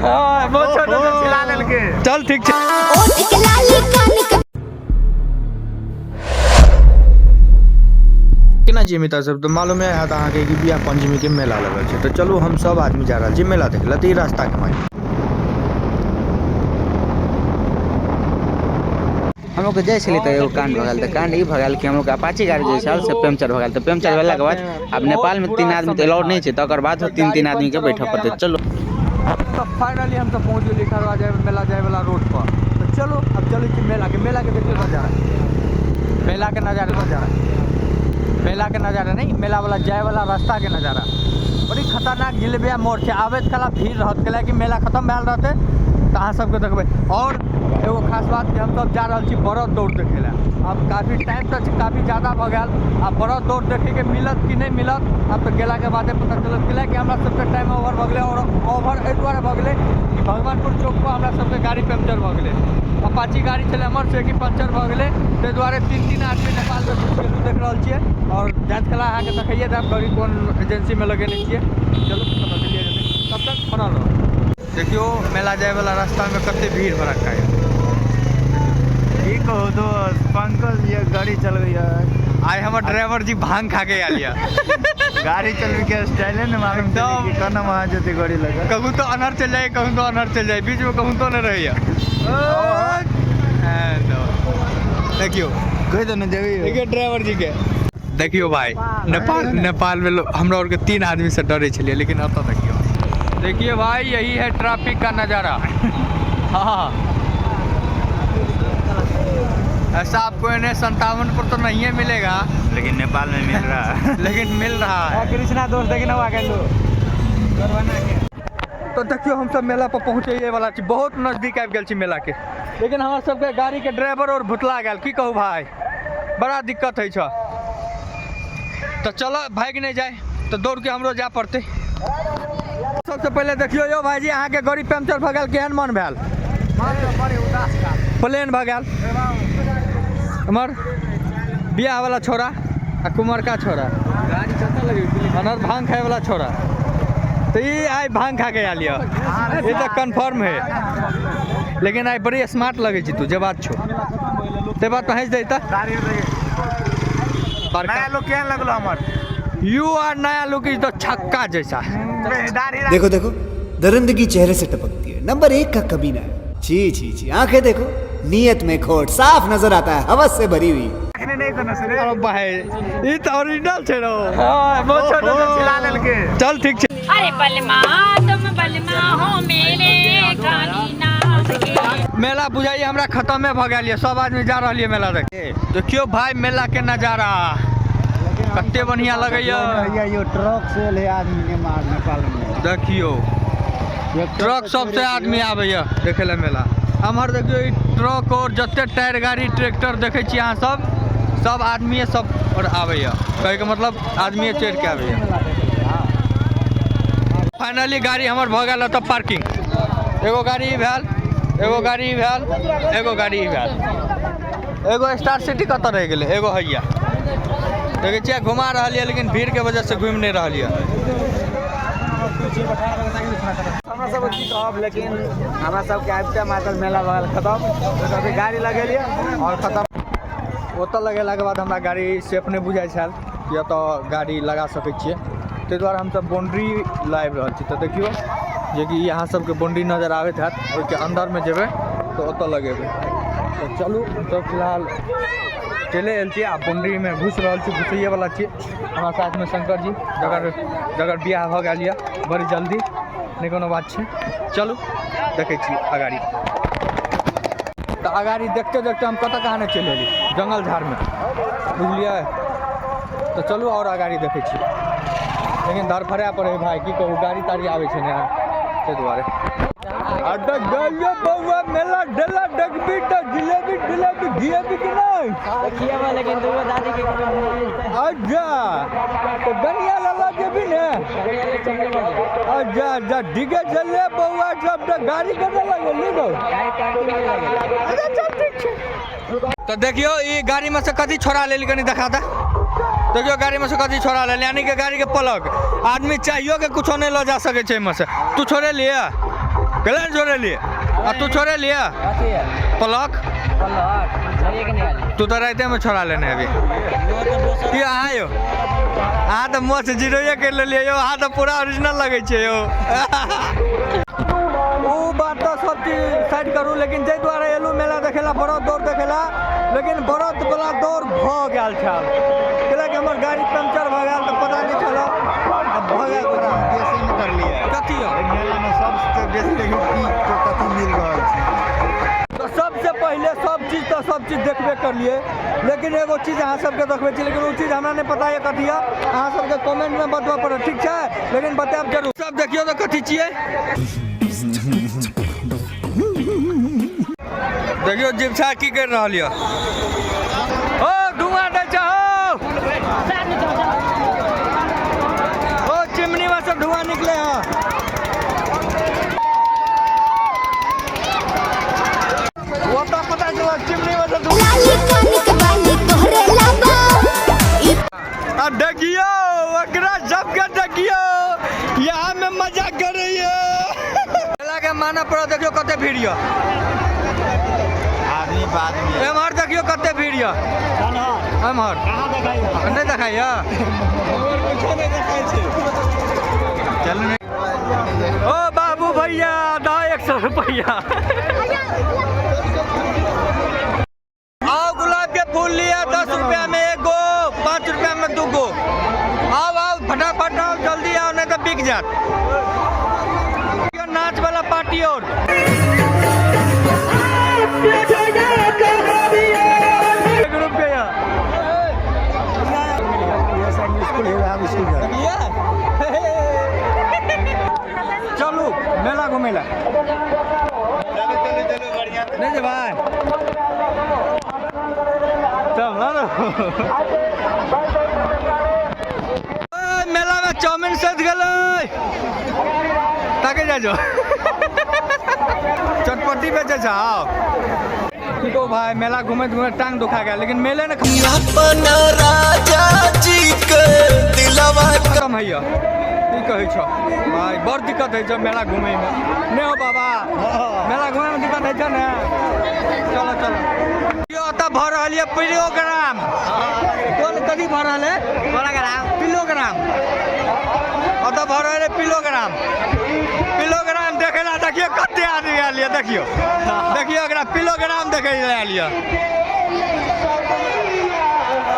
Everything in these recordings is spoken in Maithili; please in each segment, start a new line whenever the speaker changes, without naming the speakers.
हां, बहुत छोट
छिला लेलकै।
चल ठीक छै।
ओठ के लाली कान के
केना छी मित्र सब? तऽ मालूमे हैत अहाँके कि बियाह पंचमी के मेला लगल छै। तऽ चलू हम सब आदमी जा रहल छी मेला देखे लए। तऽ ई रास्ता के माध्यम
हम लोग के जाइ छलियै तऽ एगो कांड भऽ गेल। तऽ कांड ई भऽ गेल कि हम लोग के अपाची गाड़ी जे छल से पंचर भऽ गेल। तऽ पंचर भेलाके बाद आब नेपालमे तीन आदमी तऽ एलाउड नहि छै, तकर बाद तीन तीन आदमीके बैठऽ पड़तै। चलू
तऽ फाइनली हम सब पहुँच गेलियै खरवा जाय मेला जाय वाला रोड पर। तऽ चलू अब चलै छी मेला के, मेला के देखियौ नजारा, मेला के नजारा, नजारा मेला के नजारा नहीं, मेला वाला जाय वाला रास्ता के नजारा। बड़ी खतरनाक जिलेबिया मोड़ छै, आबैत कला भीड़ रहत, कैला कि मेला खत्म भेल रहतै। तऽ अहाँ सबके देखबै। और एगो खास बात कि हमसब जा रहल छी बड़द दौड़ देखै लए। आब काफी टाइम तऽ काफी ज्यादा भऽ गेल, आब बड़द दौड़ देखैके मिलत कि नहि मिलत आब तऽ गेलाके बादे पता चलत, कैला कि हमरा सबके टाइम ओवर भऽ गेलै। और ओवर एहि दुआरे भऽ गेलै कि भगवानपुर चौकपर हमरा सबके गाड़ी पंचर भऽ गेलै। अपाची गाड़ी छलै हमर, से कि पंचर भऽ गेलै, ताहि दुआरे तीन तीन आदमी नेपालमे घुसि गेलहुँ। देख रहल छियै और जाइत कला अहाँके देखैए देब गाड़ी कोन एजेंसीमे लगेने छियै। चलू पता चलिए जेतै, तब तक बनल रहू। देखियौ मेला जायवला रास्तामे कते भीड़ भड़क्का यऽ।
की कहू दोस्त, पंकज ये गाड़ी चलबैया।
आइ हमर ड्राइवर जी भांग खा के आयल यऽ।
गाड़ी चलबै के स्टाइले ने मालूम चलै कि केना वहाँ जेतै गाड़ी लगे।
कहूँ तो अनहर चलि जाइए, कहूँ तो अनहर चलि जाइए, बीचमे कहूँ तो नहि रहैया। देखियौ
कहि दे ने जेबी।
देखियौ ड्राइवर जी के, देखियौ भाई नेपाल, नेपाल में हमरा और के तीन आदमी से डरे छलियै, लेकिन एतऽ देखियौ, देखिए भाई यही है ट्रैफिक का नज़ारा। हाँ, ऐसा आपको एन 57 पर तो नहीं है मिलेगा,
लेकिन नेपाल में मिल रहा है।
लेकिन मिल रहा है।
कृष्णा दोस्त देखिन आगे।
तो देखियौ हम सब मेला पर पहुँचैए वाला छी, बहुत नजदीक आबि गेल छी मेला के, लेकिन हमर सबके गाड़ी के ड्राइवर और भुतला गेल। की कहू भाई, बड़ा दिक्कत होइ छ। तऽ चलो भागि नहि जाय तऽ दौड़ के हमरो जाय पड़तै। सबसे पहिले देखियौ यौ भाईजी, अहाँके गाड़ी पंचर भऽ गेल, केहन मन भेल? प्लेन भऽ गेल। हमर बियाह वाला छोरा आ कुमरका छोरा, अनर भांग खाय वाला छोरा, तऽ ई आइ भांग खा के आयल यऽ, ई तऽ कन्फर्म है। लेकिन आइ बड़ी स्मार्ट लगै छी तू, जे बात छौ ते बात तो हँसि दै। तऽ
नया लोग केहन लगलो हमर?
You आर नया लुक is द छक्का जैसा।
दाढ़ी
देखो देखो, दरिंदगी चेहरे से टपकती है। नंबर एक का कमीना है। छी छी छी, आंखें देखो, नीयत में खोट साफ नजर आता है, हवस से भरी हुई।
एखने नहि कोनो से रे।
अरे भाई ई तऽ ओरिजिनल छै रौ। हाँ, बहुत छोट
छिला लेलकै।
चल ठीक छै।
अरे बलमा तुम बलमा हो मेरे काली नाम के।
मेला बुझाइए हमरा खत्मे भऽ गेल यऽ, सब आदमी जा रहल यऽ मेला देखे। देखियौ भाई मेला के नजारा कते बढ़िया लगैया।
यो ट्रक से ले आदमी के मार नेपाल में।
देखियौ ट्रक सबसे आदमी आबैया देखे लए मेला। एम्हर देखियौ ई ट्रक और जते टायर गाड़ी ट्रैक्टर देखै छी अहाँ सब, सब आदमीए सब और आबैया, कहैके मतलब आदमीए चढ़ि के आबैया। फाइनली गाड़ी हमर भऽ गेल ओतऽ पार्किंग। एगो गाड़ी ई भेल, एगो गाड़ी ई भेल, एगो गाड़ी ई भेल, एगो स्टार सिटी कतऽ रहि गेलै, एगो हैया देखै छियै घुमा रहल यऽ, लेकिन भीड़ के वजह से घुमि नहि रहल यऽ।
हमरा सबके की कहब, लेकिन हमरा सबके आबिते मातल मेला भऽ गेल खतम। अभी गाड़ी लगेलियै और खतम।
ओतऽ लगेलाके बाद हमरा गाड़ी सेफ नहि बुझाइ छल कि एतऽ गाड़ी लगा सकै छियै, ताहि दुआरे हमसब बाउंड्री लाबि रहल छी। तऽ देखियौ जे कि अहाँ सबके बाउंड्री नजर आबैत हैत, ओहिके अन्दरमे जेबै तऽ ओतऽ लगेबै। तऽ चलू हमसब फिलहाल चलि आयल छी आ बाउंड्रीमे घुसि रहल छी, घुसैएवला छी। हमरा साथमे शंकर जी, जकर जकर बियाह भऽ गेल यऽ बड़ी जल्दी, नहि कोनो बात छै। चलू देखै छी अगाड़ी। तऽ अगाड़ी देखते देखते हम कतऽ कहाँ नहि चलि एली, जंगल झाड़मे, बुझलियै? तऽ चलू आओर अगाड़ी देखै छी, लेकिन धरफड़ा पड़े भाई, की कहू, गाड़ी ताड़ी आबै छै ने, ताहि दुआरे। अरे गइयो बौआ, मेला ढेला देखबी तऽ जिलेबी जिलेबी घिएबी कि नहि?
खिएबै, लेकिन दूगो दादी के।
अच्छा तऽ गनिया लला जेबी ने? अच्छा अच्छा ठीके छलै बौआ सब। तऽ गाड़ी कतऽ लगेली गौ? अच्छा चल ठीक छै। तऽ देखियौ ई गाड़ी में से कथी छोड़ा लेली, कनी देखा दे। देखियौ गाड़ी में से कथी छोड़ा लेली, यानी कि गाड़ी के प्लग। आदमी चाहियो के कुछो नहि लऽ जा सकै छै एहिमे से। तू छोड़े लिए? कला छोड़ेलिए आ तू छोड़ेलिए पलक? तू तऽ राइते में छोड़ा लेने हेबी। की अहाँ यौ, अहाँ तऽ मोछ जीरोए करि लेलियै यौ, अहाँ तऽ पूरा ओरिजिनल लगै छियै यौ। ओ बात तऽ सब चीज साइड करू, लेकिन जाहि दुआरे एलहुँ मेला देखेला, बड़द दौड़ देखेला, लेकिन बड़द वला दौड़ भऽ गेल छल, कैलाकि हमर गाड़ी पंचर भऽ गेल तऽ पता नहि चलल, आ भऽ गेल खराब।
बेसी नहि करलियै।
कथी यौ?
एहि मेलामे सबसँ बेसी देखियौ की कथी मिल रहल छै।
तऽ सबसँ पहिले सब चीज तऽ सब चीज देखबे करलियै, लेकिन एगो चीज अहाँ सबके देखबै छी, लेकिन ओ चीज हमरा नहि पता यऽ कथी यऽ, अहाँ सबके कमेंटमे बतबऽ पड़त, ठीक छै? लेकिन बतायब जरूर। सब देखियौ तऽ कथी छियै। देखियौ जीवछा की करि रहल यऽ। ओ धुआं दै छै हौ, ओ चिमनी में सब धुआं निकले हँ। ओतऽ पता चलल चिमनी में से धुआं।
लाली कान के बाली तोहरे लाबा ई
आ देखियौ ओकरा सबके, देखियौ यहाँ में मजा करैया। मेला के मानऽ पड़त, देखियौ कते भीड़ यऽ।
आदमी पर आदमी।
एम्हर देखियौ कते भीड़ यऽ। एम्हर नहि देखाइया?
चलू ने।
ओ बाबू भैया, दऽ 100 रुपैआ। आओ गुलाब के फूल लिया, 10 रुपया में एक गो, 5 रुपया में 2 गो। आओ आओ फटाफट आओ, जल्दी आओ, नहीं तो बिक जात। नाच वाला पार्टी और ग्रुप के यहाँ। चलू मेला घूमे ला।
चलू चलू चलू, बढ़िया।
नहीं जे भाई, चल ना। मेला में चाउमीन सज गेलै, ताके जा जो चटपटी बेचे छै। आओ की कहू भाई, मेला घूमैत घूमैत टांग दुखा गेल, लेकिन मेले ने
राजा जी के दिलवा
खत्म होइया। की कहै छौ भाई, बड़ दिक्कत होइ छै मेला घूमै में। नहि हो बाबा, मेला घूमै में दिक्कत होइ छै ने। चलो चलो। यौ ओतऽ भऽ रहल यऽ प्रोग्राम। कोन कथी भऽ रहल है? प्रोग्राम ओतऽ भऽ रहल है, प्रोग्राम। प्रोग्राम देखै ला देखियौ कते आदमी आयल यऽ। देखियौ देखियौ, एकरा प्रोग्राम देखै लए आयल यऽ।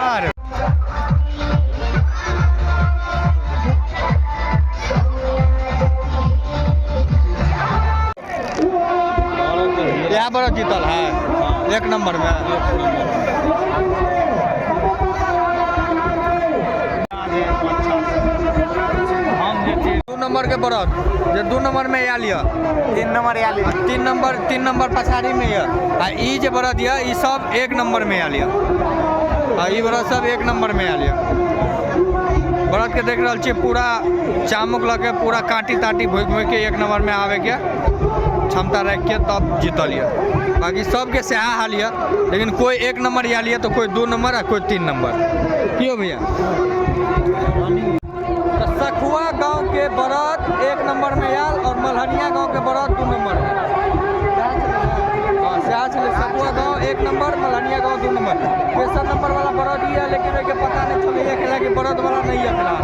आर इएह बड़ा जीतल है एक नंबर में। दू नंबर के बरद जे 2 नंबर में आयल यऽ,
3 नंबर आयल यऽ।
3 नंबर, 3 नंबर पछाड़ी में यऽ। आ ई जे बरद यऽ, ई सब 1 नंबर में आयल यऽ। आ ई बरद सब 1 नंबर में आयल यऽ। बरद के देख रहल छियै, पूरा चामुक लऽ के पूरा काँटी ताटी भोगि भोगि के 1 नंबर में आबे के क्षमता राखि के तब जीतल यऽ। बाकी सबके सएह हाल यऽ, लेकिन कोई 1 नंबर आयल यऽ तऽ कोई 2 नंबर आ कोई 3 नंबर। की हो भैया? तऽ सखुआ गांव के बरद 1 नंबर में आयल और मल्हनिया गांव के बरद 2 नंबर में। हाँ सएह छलै, सखुआ गांव 1 नंबर, मल्हनिया गांव 2 नंबर। तेसर नंबर वाला बरद यऽ, लेकिन ओहिके पता नहि चलैया, कैलाकि बरद वाला नहि यऽ फिलहाल,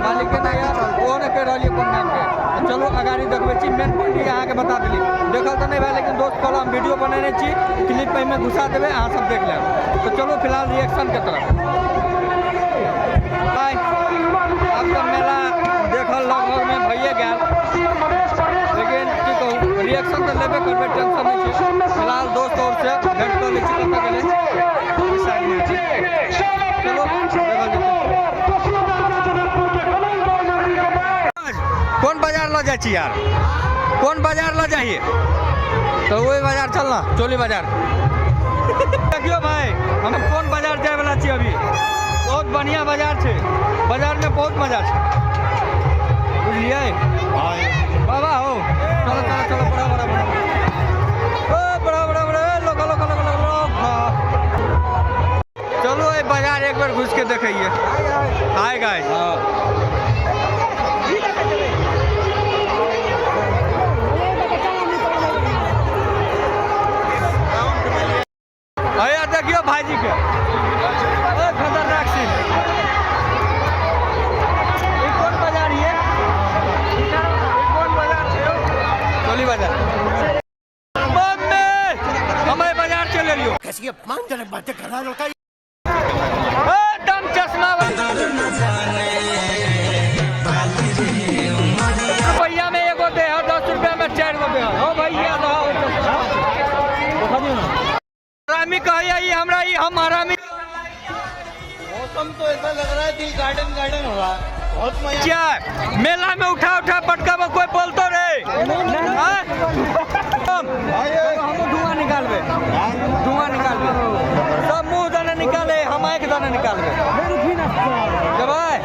मालिके नहि यऽ, ओहो नहि कहि रहल यऽ कोन नामके। तऽ चलू अगाड़ी देखबै छी। मेन पॉइंट ई अहाँके बता देली, देखल तऽ नहि भेल, लेकिन दोस्त कहलक हम वीडियो बनेने छी, क्लिप एहिमे घुसा देबै, अहाँ सब देख लेब। तऽ चलू फिलहाल रिएक्शनके तरफ। भाई आब तऽ मेला देखल लगभग में भइए गेल, लेकिन की कहू, रिएक्शन तऽ लेबे करबै, टेंशन नहि छै। फिलहाल दोस्त और से भेंट कऽ लै छी। कतऽ गेलै? ओहि साइडमे छै। चलो देखल जेतै। कोन बाजार लऽ जाइ छी यार? कोन बाजार लऽ जाही? तऽ ओहि बाजार चल ना, चोली बाजार। देखियौ भाई, हम कोन बाजार जाय वाला छी अभी। बहुत बढ़िया बाजार छै, बाजार में बहुत मजा छै, बुझलियै बाबा हो। चलो चलो चलो, बड़ा बड़ा बड़ा, ओ बड़ा बड़ा बड़ा, लोको लोको लोको लोको लोको। चलो एहि बाजार एक बेर घुस के देखैये। Hi guys. एकदम चश्मा रुपैया में एगो दे है, 10 रुपया में 4 गो दे है। हो भैया हरामी कहिया ई हमरा, ई हम हरामी।
मौसम तो ऐसा लग रहा है दिल गार्डन गार्डन हो रहा है, बहुत मजा।
क्या मेला में उठा उठा पटका में कोई बोलतो रे? हाँ? हम धुआं निकालबे, धुआं निकालबे, सब मुंह दाना निकाले, हम आँख दाना निकालबे। जबाई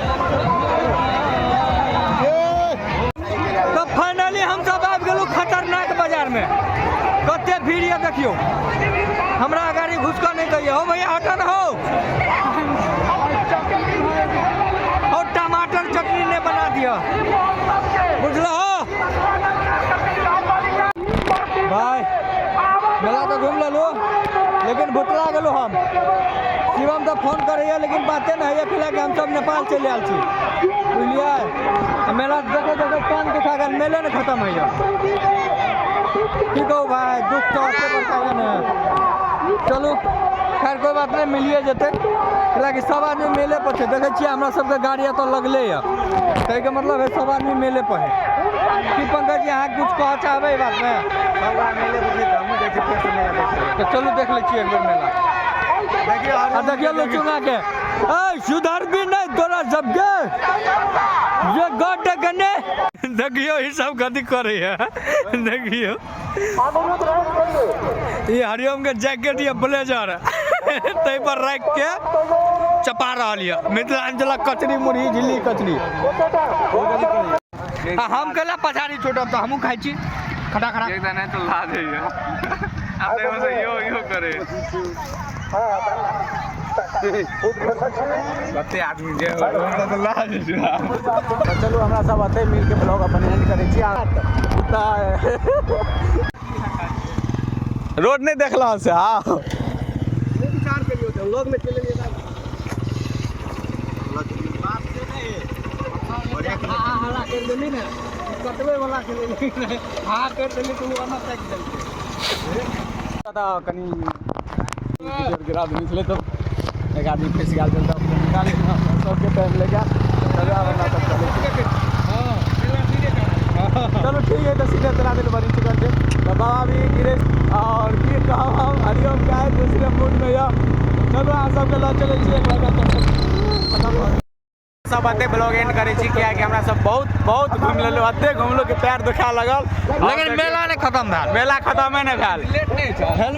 तो फाइनली हम सब आबि गेलहुँ खतरनाक बाजार में। कते भीड़ यऽ देखियौ, हमरा गाड़ी घुसकऽ नहि दैया। हो भैया हटन हो, और टमाटर चटनी नहीं बना दिया, बुझल हो भाई। मेला तो घूम लेलू लेकिन भुतला गेलू हम। शिवम तो फोन करैया लेकिन बाते नहीं है, फिलहाल हम सब नेपाल चलि आयल छी, बुझलियै। मेला देखे देखे कान दुखा गेल, मेले ने खत्म होइया। की कहू भाई, दुख तो एते बड़का यऽ ने। चलू खैर कोई बात नहीं, मिलिए जेतै। कैलाकि सब आदमी मेले पर छै, देखै छियै हमरा सबके गाड़ी एतऽ लगले यऽ, ताहिके मतलब है सब आदमी मेले पर है। की पंकज जी अहाँ कुछ कहऽ चाहबै ई बातमे?
सब मेले पर छै तऽ हमहूँ जाइ छी फेर से मेला देखै।
तऽ चलू देख लै छियै एक बेर मेला। आ देखियौ लुचुंगा के, ऐ सुधर भी नहीं तोरा सबके, ये गड्ढ गने। देखियौ ई सब कथी करैया, देखियौ ई हरिओम के जैकेट या ब्लेजर ताहि पर राखि के चपा रहल यऽ मिथिलांचलक कचरी मुरही झिल्ली कचरी। आ हम केला पछाड़ी छूटब तऽ हमहूँ खाइ छी खटा खटा।
एक दाना तो ला दैया, आब तऽ एहिमे यो यो करे कते आदमी जे तऽ ला दै छै।
तऽ चलू हमरा सब एतै मिलके ब्लॉग अपन एंड करै छी। तऽ रोड नहि देखलहुँ से? हाँ
हल्ला करि देली ने, कटबै वाला छलै लेकिन हा करि देली तऽ ओ एना ताकि देलकै।
तऽ कनि गिरा आदमी छलै तऽ एक आदमी फँसि गेल छल, तऽ निकालि सबके टाइम लागि गेल। चलू आब हमरा सब चलै छी। चलू ठीक है, तऽ सीधे चला देल बड़ी चुकल छै। तऽ बाबा भी गिरे और की कहब हम, हरिओम के आइ दूसरे मूड में यऽ। चलू अहाँ सबके लऽ चलै छी एक बार। सब एते ब्लॉग एंड करै छी, कियाकि हमरा सब बहुत बहुत घुमि लेलहुँ, एते घुमलहुँ कि पैर दुखा लगल,
लेकिन मेला नहि खत्म भेल।
मेला खत्मे नहि भेल।
लेट नहि छै।